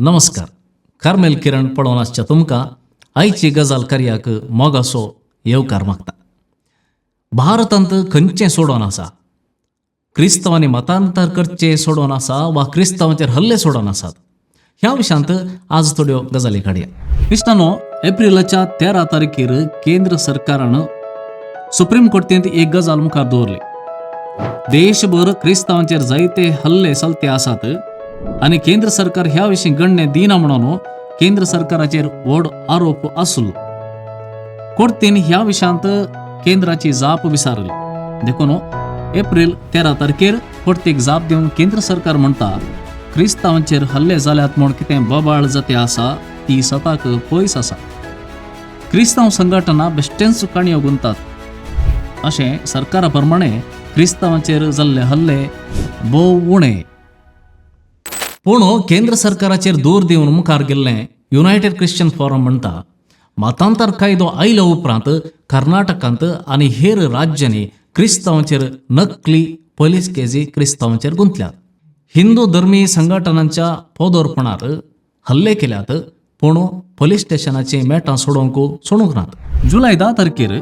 नमस्कार. कार्मेल किरण पळोवन आसच्या तुमकां आयची गजाल कार्याक मोगाचो येवकार मागता. भारतांत खंयचें सोडोवन आसा? क्रिस्तांवांनी मतांतर करचें सोडोवन आसा वा क्रिस्तांवांचेर हल्ले सोडोवन आसात? ह्या विशयांत आज थोड्यो गजाली काडया. इश्टानो, एप्रिलाच्या 13 तारखेर केंद्र सरकारान सुप्रीम कोर्टींत एक गजाल मुखार दवरली. देशभर क्रिस्तांवांचेर जायते हल्ले चलते आसात आनी केंद्र सरकार ह्या विशीं गणणे दिना म्हणून केंद्र सरकाराचेर व्हड आरोप आसलो. कोर्टीन ह्या विशयांत केंद्राची जाप विचारली. देखून एप्रील 13 तारखेर कोर्टीक जाप दिवन केंद्र सरकार म्हणटा, क्रिस्तांवांचेर हल्ले जाल्यात म्हूण कितें बोबाळ जाते आसा ती सताक पयस आसा. क्रिस्तांव संघटना बेश्टेंच काणयो गुंतात अशें सरकारा प्रमाणे क्रिस्तांवांचेर जाल्ले हल्ले भोव उणे. पूण केंद्र सरकाराचेर दूर दिवन मुखार गेल्लें युनायटेड क्रिश्चन फोरम म्हणटा, मतांतर कायदो आयल्या उपरांत कर्नाटकांत आनी हेर राज्यांनी क्रिस्तांवांचेर नकली पोलीस केजी क्रिस्तांवांचेर गुंतल्यात. हिंदू धर्मीय संघटनांच्या पोदोरपणार हल्ले केल्यात, पूण पोलीस स्टेशनाची मेटां सोडोवंक सोडूंक नात. जुलय 10 तारखेर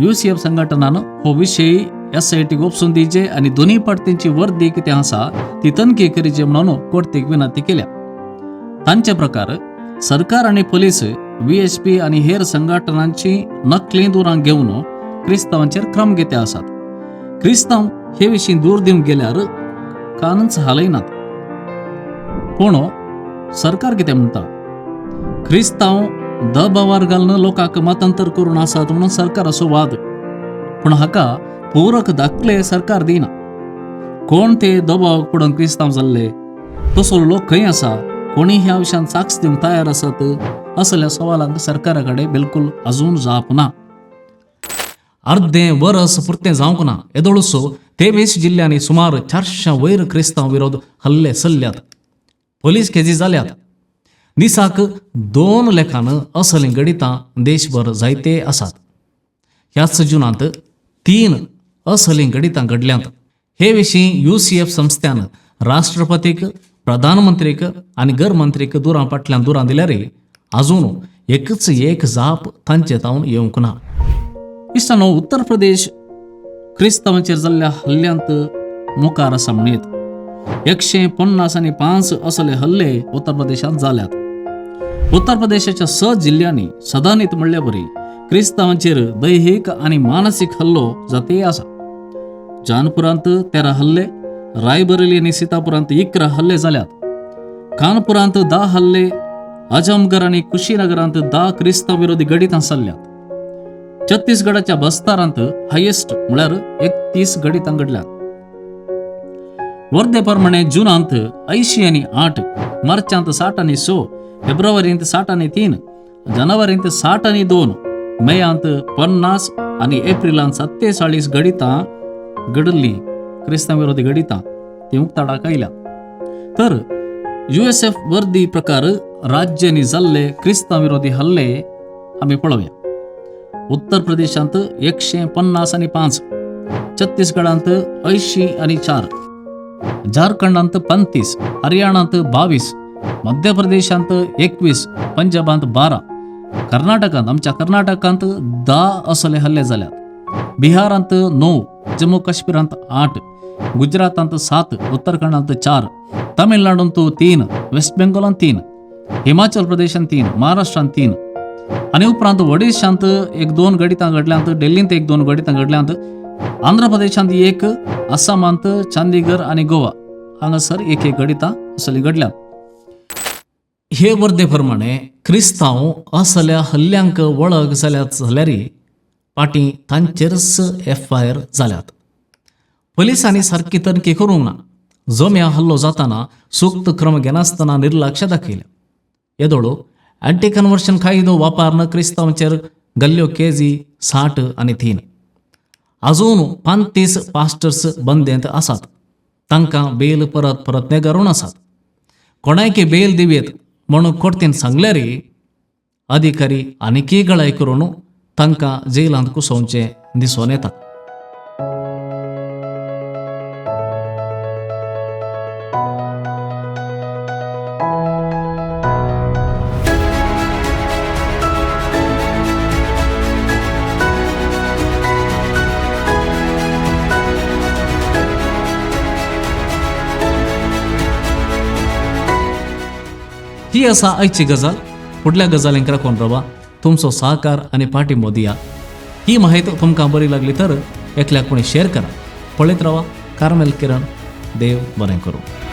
UCF संघटनान हो विशय SIT गोपसून दिजे आनी दोनूय पार्टींची वर्दी कितें आसा ती तनखी करीचे म्हणून कोर्टीक विनंती केल्या. तांचे प्रकार सरकार आनी पोलीस VHP आनी हेर संघटनांची नकली दुरां घेवन क्रिस्तांवांचेर क्रम घेते आसात. क्रिस्तांव हे विशीं दूर दिवंक गेल्यार कानच हालयनात. पूण सरकार कितें म्हणटा, क्रिस्तांव दबावार घालून लोकांक मतांतर करून आसात म्हणून सरकाराचो वाद. पूण हाका पूरक दाखले सरकार दिना. कोण ते दबाव पडून क्रिस्तांव जाल्ले, तसो लोक खंय आसा, कोणी ह्या विशयान साक्ष दिवंक तयार आसात, असल्या सवालांक सरकारा कडेन बिलकुल अजून जाप ना. अर्दें वरस पुरतें जावंक ना येदोळसो 23 जिल्ल्यांनी सुमार 400 वयर क्रिस्तांव विरोध हल्ले चल्ल्यात, पोलीस केजी जाल्यात. दिसाक 2 लेखान असलीं गणितां देशभर जायते आसात. ह्याच जुनांत 3 असलीं गणितां घडल्यांत. हे विशीं UCF संस्थ्यान राष्ट्रपतीक, प्रधानमंत्रीक आनी गृहमंत्रीक दुरां फाटल्यान दुरां दिल्यार अजून एकच एक जाप तांचे तावन येवंक ना. इश्टानो, उत्तर प्रदेश क्रिस्तांवांचेर जाल्ल्या हल्ल्यांत मुखार आसा म्हणयत. 150 आनी 5 असले हल्ले उत्तर प्रदेशांत जाल्यात. उत्तर प्रदेशाच्या 6 जिल्ल्यांनी सदानीत म्हणल्या बरी क्रिस्तांवांचेर दैहीक आनी मानसीक हल्लो जाते आसा. जानपुरांत 13 हल्ले, रायबरेली आनी सीतापुरांत 11 हल्ले जाल्यात. कानपुरांत 10 हल्ले, अजमगड आनी कुशीनगरांत 10 क्रिस्तांव विरोधी गणितां चल्ल्यात. छत्तीसगडाच्या बस्तारांत हायेस्ट म्हळ्यार 31 गणितां घडल्यात. वर्दे प्रमाणे जुनांत 80 आनी 8, मार्चांत 60 आनी 6, फेब्रुवारींत 60 आनी 3, जानेवारींत 60 आनी 2, मेयांत 50 आनी एप्रिलांत 47 गणितां घडल्लीं क्रिस्तांव विरोधी गणितां ती उक्ताडाक आयल्यात. तर USF वर्दी प्रकार राज्यांनी जाल्ले क्रिस्तांव विरोधी हल्ले आमी पळोवया. उत्तर प्रदेशांत 150 आनी 5, छत्तीसगडांत 80 आनी 4, झारखंडांत 35, हरियाणांत 22, मध्य प्रदेशांत 21, पंजाबांत 12, कर्नाटकांत आमच्या कर्नाटकांत 10 असले हल्ले जाल्यात. बिहारांत 9, जम्मू काश्मीरांत 8, गुजरातांत 7, उत्तराखंडांत 4, तमिळनाडूंत 3, वेस्ट बेंगॉलांत 3, हिमाचल प्रदेशांत 3, महाराष्ट्रांत 3 आनी उपरांत ओडिशांत 1-2 गणितां घडल्यांत, दिल्लींत 1-2 गणितां घडल्यांत, आंध्र प्रदेशांत 1, आसामांत चंदीगड आनी गोवा हांगासर 1-1 गणितां असलीं घडल्यांत. हे वर्दे प्रमाणे क्रिस्तांव असल्या हल्ल्यांक वळख जाल्यात जाल्यार फाटीं तांचेरच FIR जाल्यात. पोलिसांनी सारकी तनखी करूंक ना. जम्या हल्लो जाताना सुक्त क्रम घेनासतना निर्लक्ष दाखयलें. येदोळो अँटी कन्वर्शन कायदो वापरून क्रिस्तांवांचेर गल्ल्यो केजी 60 आनी 3. अजून 35 पास्टर्स बंदेंत आसात. तांकां बेल परत परत नेगारून आसात. कोणायकी बेल दिवयेत म्हणून कोर्टीन सांगल्यार अधिकारी आनीकय गळाय करून तांकां जेलांत कुसोवचें दिसून येता. ही आसा आयची गजाल. फुडल्या गजालींक राखून रावा. तुमचो सहकार आनी पाठिंबो दिया. ही माहिती तुमकां बरी लागली तर एकल्याक कोणी शेअर करा. पळयत रावा कार्मेल किरण. देव बरें करूं.